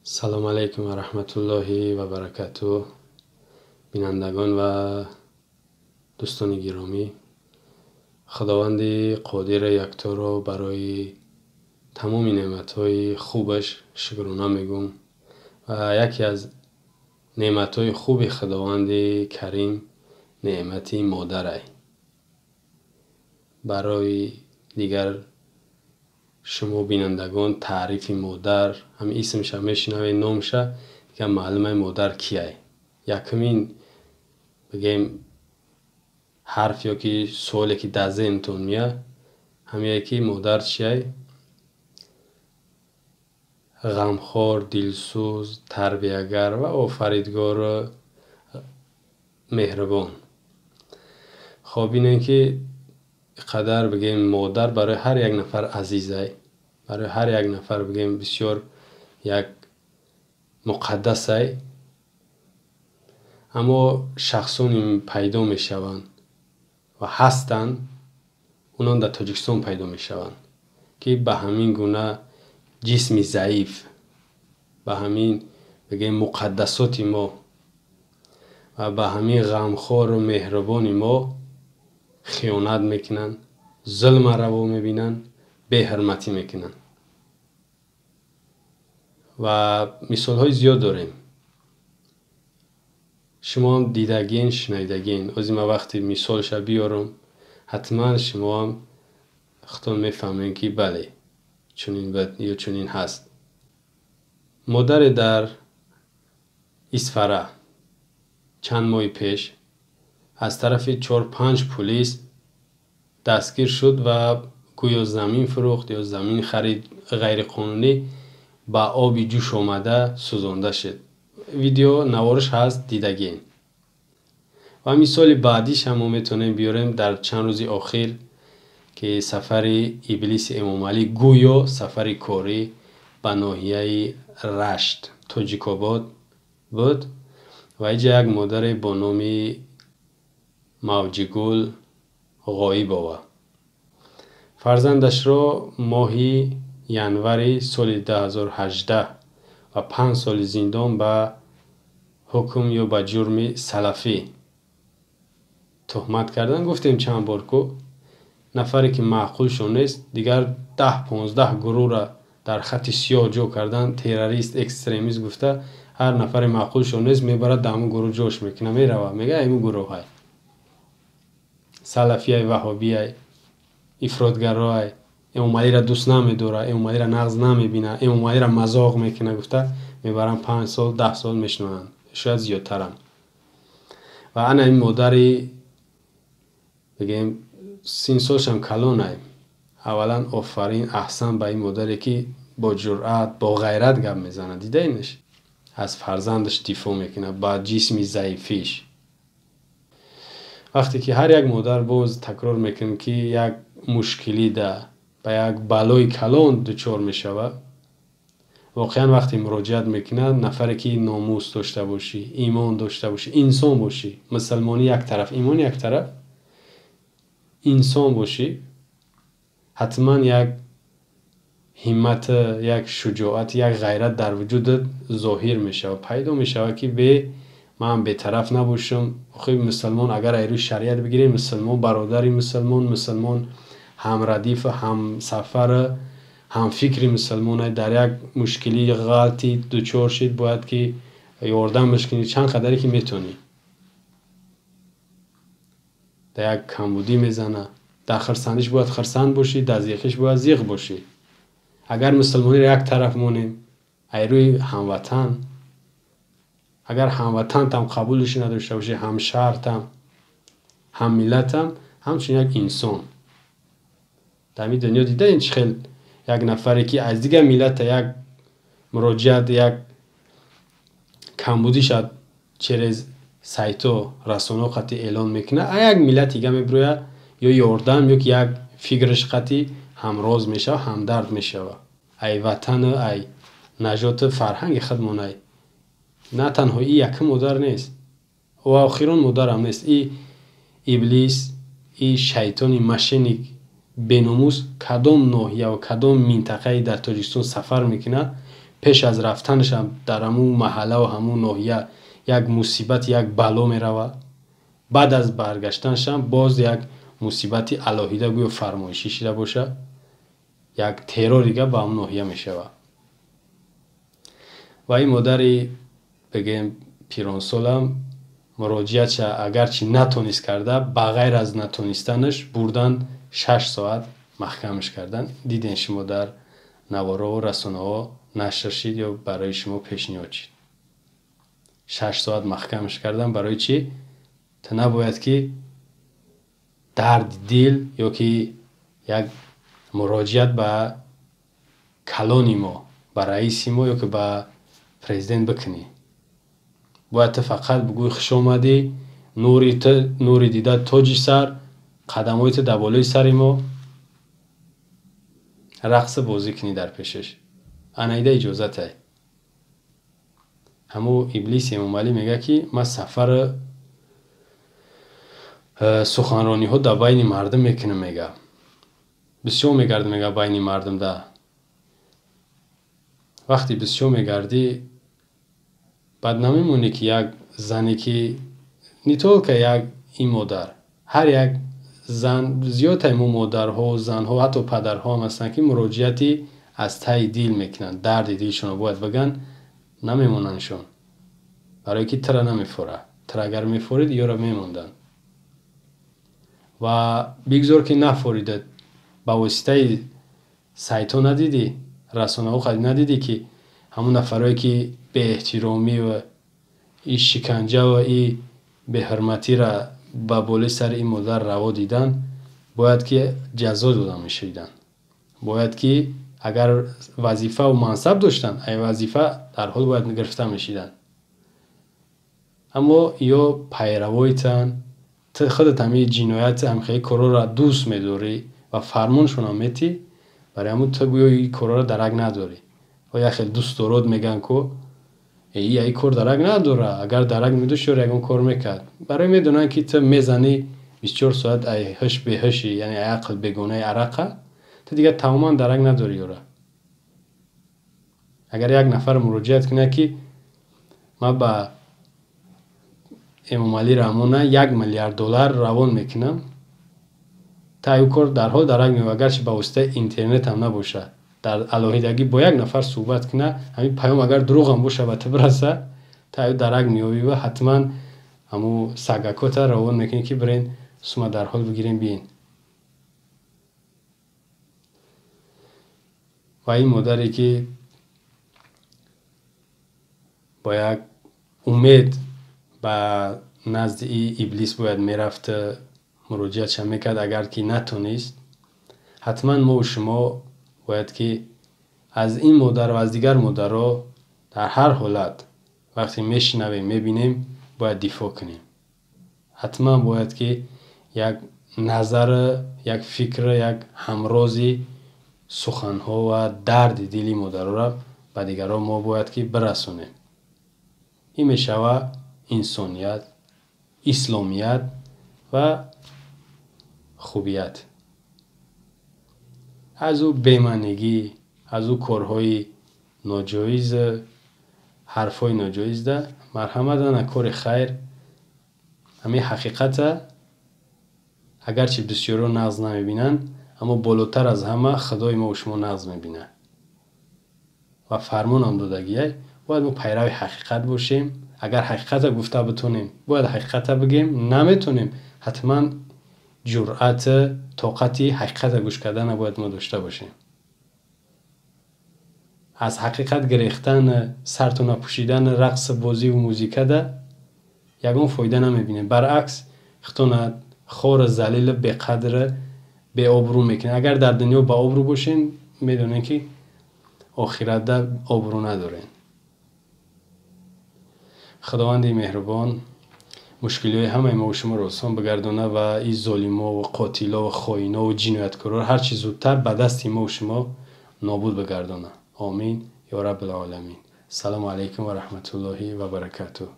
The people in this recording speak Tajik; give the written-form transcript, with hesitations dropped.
Салому алайкум ва раҳматуллоҳи ва баракатуҳ. Бинандагон ва дӯстони гиромӣ, Худованди Қодири Якторо барои тамоми неъматҳои хубаш шукрона мегӯм ва яке аз неъматҳои хуби Худованди Карим неъмати модарай. Барои дигар шумо бинандагон таърифи модар, ҳамин исмша мешунавед, номша, дигар маълумай модар кияй. Якумин бигем ҳарф ё ки суоле ки дар зеҳнтон меяд, ҳамие ки модар чияй? Ғамхор, дилсӯз, тарбиягар ва офаридгору меҳрубон. Хоб, бинем ки қадар бигем модар барои ҳар як нафар азизай, барои ҳар як нафар бигем бисёр як муқаддасай. Аммо шахсоне пайдо мешаванд ва ҳастанд, онон дар Тоҷикистон пайдо мешаванд, ки ба ҳамин гуна ҷисми заиф, ба ҳамин бигем муқаддасоти мо ва ба ҳамин ғамхору меҳрубони мо хиёнат мекунанд, зулма раво мебинанд, беҳурматӣ мекунанд. Ва мисолҳои зиёд дорем. Шумоам дидагин, шунидагин. Ози ман вақте мисолша биёрам, ҳатман шумоам худтон мефаҳмед, ки бале, чунин ё чунин ҳаст. Модаре дар Исфара чанд моҳи пеш аз тарафи 4-5 пулис дастгир шуд ва гӯё замин фурӯхт ё замин харид ғайриқонунӣ, ба оби ҷӯш омада сӯзонда шуд. Видео навориш ҳаст, дидагин. Ва мисоли баъдиш ҳам мо метавонем биёрем дар чанд рӯзи охир, ки сафари Иблиси Эмомалӣ гӯё сафари корӣ ба ноҳияи Рашт, Тоҷикобод буд ва инҷа як модаре бо номи Мавҷигул Ғоибова фарзандашро моҳи январи соли 2018 ва 5 соли зиндон ба ҳукм ё ба ҷурми салафӣ туҳмат кардан. Гуфтем чанд бор, ку нафаре ки маъқулшон нест, дигар 10-15 гурӯҳра дар хати сиёҳ ҷо кардан, террорист, экстремист гуфта, ҳар нафаре маъқулшон нест, мебарад дар ҳамун гурӯҳ ҷош мекунад, мерава, мега ҳамун гурӯҳай салафияй, ваҳобияй, ифротгароай, Эмомалиро дӯст намедора, Эмомалиро нағз намебина, Эмомалиро мазоқ мекунад гуфта, мебаранд 5 сол, 10 сол мешунаванд, шояд зиёдтарам. Ва ана ин модари бигем синсолшам калонай. Аввалан офарин, аҳсан ба ин модаре, ки бо ҷуръат, бо ғайрат гап мезанад. Дидаинаш? Аз фарзандаш дифоъ мекунад ба ҷисми заифиш. Вақте ки ҳар як модар, боз такрор мекунем, ки як мушкилӣ да ба як балои калон дучор мешавад, воқеан вақте муроҷиат мекунад, нафаре ки номус дошта бошӣ, имон дошта бошӣ, инсон бошӣ, мусалмонӣ як тараф, имон як тараф, инсон бошӣ, ҳатман як ҳиммат, як шуҷоат, як ғайрат дар вуҷудат зоҳир мешавад, пайдо мешавад, ки бе ман бетараф набошам. Охи мусалмон, агар аз рӯи шариат бигирем, мусалмон бародари мусалмон, мусалмон ҳамрадиф, ҳамсафар, ҳамфикри мусалмон, дар як мушкилии ғалти дучор шид, бояд ки ёрдамаш кунӣ чанд қадаре ки метавонӣ. Дар як камбудӣ мезана, дар хурсандиш бояд хурсанд бошӣ, дар зиқиш бояд зиқ бошӣ. Агар мусалмониро як тараф монем, аз рӯи ҳамватан, агар ҳамватантам қабулш надошта бошӣ, ҳамшаҳртам, ҳаммиллатам, ҳамчун як инсон дар ҳамин дунё дидаем, чӣ хел як нафаре ки аз дигар миллата як муроҷиат, як камбудиша через сайтҳо, расонаҳо қатъи эълон мекунад, а як миллати дига мебирояд, ё ёрдам, ё ки як фикраш қатъи ҳамроз мешавад, ҳамдард мешавад. Ай ватану ай нажоту фарҳанги худмонай. На танҳо и якум модар нест ва охирон модарам нест. И Иблис, и шайтони мошенник, беномус кадом ноҳия ва кадом минтақае дар Тоҷикистон сафар мекунад, Пеш аз рафтанашам дар ҳамун маҳалла ва ҳамун ноҳия як мусибат, як бало мерава. Баъд аз баргаштанашам боз як мусибати алоҳида гӯё фармоишӣ шида боша, як террор дига ба ҳамун ноҳия мешава. Ва ин модари бигем пиронсолам муроҷиатша агарчи натонист карда, ба ғайр аз натонистанаш бурдан 6 соат маҳкамаш кардан. Диден шумо дар наворову расонаҳо нашр шид ё барои шумо пешниҳод шид. 6 соат маҳкамаш кардан барои чӣ? Ту набояд ки дарди дил ё ки як муроҷиат ба калони мо, ба раиси мо ё ки ба президент бикунӣ. Бояд ту фақат бугӯй хуш омадӣ, нури ту, нури дида тоҷи сар, қадамҳои ту дар болои сари мо, рақс бозӣ кунӣ дар пешаш. Анаида иҷозатай. Ҳамун иблис Эмомалӣ мегӯяд ки ман сафари суханрониҳо дар байни мардум мекунам, мега. Бисёр мегардам, мега, байни мардумда. Вақте бисёр мегардӣ, баъд намемонӣ ки як зане ки не только як ин модар, ҳар як зан, зиёдтаи мо модарҳо, занҳо, ҳатто падарҳо ҳам ҳастанд ки муроҷиати аз таи дил мекунанд, дарди дилшонро бояд бигӯянд, намемонандшон. Барое ки тира намефора. Тира агар мефорид, ёро мемонданд. Ва бигзор ки нафорида, ба воситаи сайтҳо надидӣ, расонаҳо қадим надидӣ ки ҳамон нафарое ки беэҳтиромӣ ва и шиканҷа ва и беҳурматиро ба болои сари ин модар раво дидан, бояд ки ҷазо дода мешавиданд. Бояд ки агар вазифаву мансаб доштанд, ай вазифа дарҳол бояд гирифта мешиданд. Аммо ё пайравоитанд, ту худат ҳамин ҷиноят, ҳамин хеле корҳоро дӯст медорӣ ва фармоншонам метӣ, барои ҳамун ту гӯё ин корҳоро дарак надорӣ. О як хел дӯстдорот мегӯянд ку эй кор дарак надора, агар дарак медошт ёр ягон кор мекард. Барои медонанд ки ту мезанӣ 24 соат ай ҳуш беҳушӣ, яъне ай ақл бегонаи арақа, ту дигар тамоман дарак надорӣ ёра. Агар як нафар муроҷиат кунад ки ман ба Эмомалӣ Раҳмона 1 миллиард доллар равон мекунам, та ай кор дарҳол дарак меёбад, агарчи ба воситаи интернет ҳам набошад. Дар алоҳидагӣ бо як нафар суҳбат кунад, ҳамин паём агар дурӯғ ҳам бошад ба ту бираса, та ай дарак меёбӣ ва ҳатман ҳамун сагакота равон мекунӣ ки бирен сума дарҳол бигирем биен. Ва ин модаре ки бо як умед ба назди иблис бояд мерафт, муроҷиатша мекард, агар ки натонист, ҳатман мо шумо бояд ки аз ин модар ва аз дигар модарҳо дар ҳар ҳолат вақте мешунавем, мебинем, бояд дифоъ кунем. Ҳатман бояд ки як назар, як фикр, як ҳамрози суханҳо ва дарди дили модарҳоро ба дигарон мо бояд ки бирасонем. Ин мешавад инсоният, исломият ва хубият. Аз ӯ бемаънигӣ, аз ӯ корҳои ноҷоиз, ҳарфҳои ноҷоизда марҳамат ана кори хайр. Ҳамин ҳақиқата агарчи бисёрон нағз намебинанд, аммо болотар аз ҳама Худои мо шумо нағз мебинад ва фармонам додагиай. Бояд мо пайрави ҳақиқат бошем. Агар ҳақиқата гуфта битонем, бояд ҳақиқата бигем. Наметонем, ҳатман ҷуръат, тоқати ҳақиқата гӯш кардана бояд мо дошта бошем. Аз ҳақиқат гирехтан, сартона пӯшидан, рақс, бозиву музикада ягон фоида намебинем. Баръакс, худтона хор, залил, беқадр, беобрӯ мекунед. Агар дар дунё ба обрӯ бошен, медонед ки охиратда обрӯ надоред. Худованди меҳрубон мушкилиҳои ҳамаи мо шуморо осон бигардонад ва ин золимо ва қотило ва хоино ва ҷинояткоро ҳарчи зудтар ба дасти мо шумо нобуд бигардонад. Омин ё раббил оламин. Ассалому алайкум ва раҳматуллоҳи ва баракатуҳ.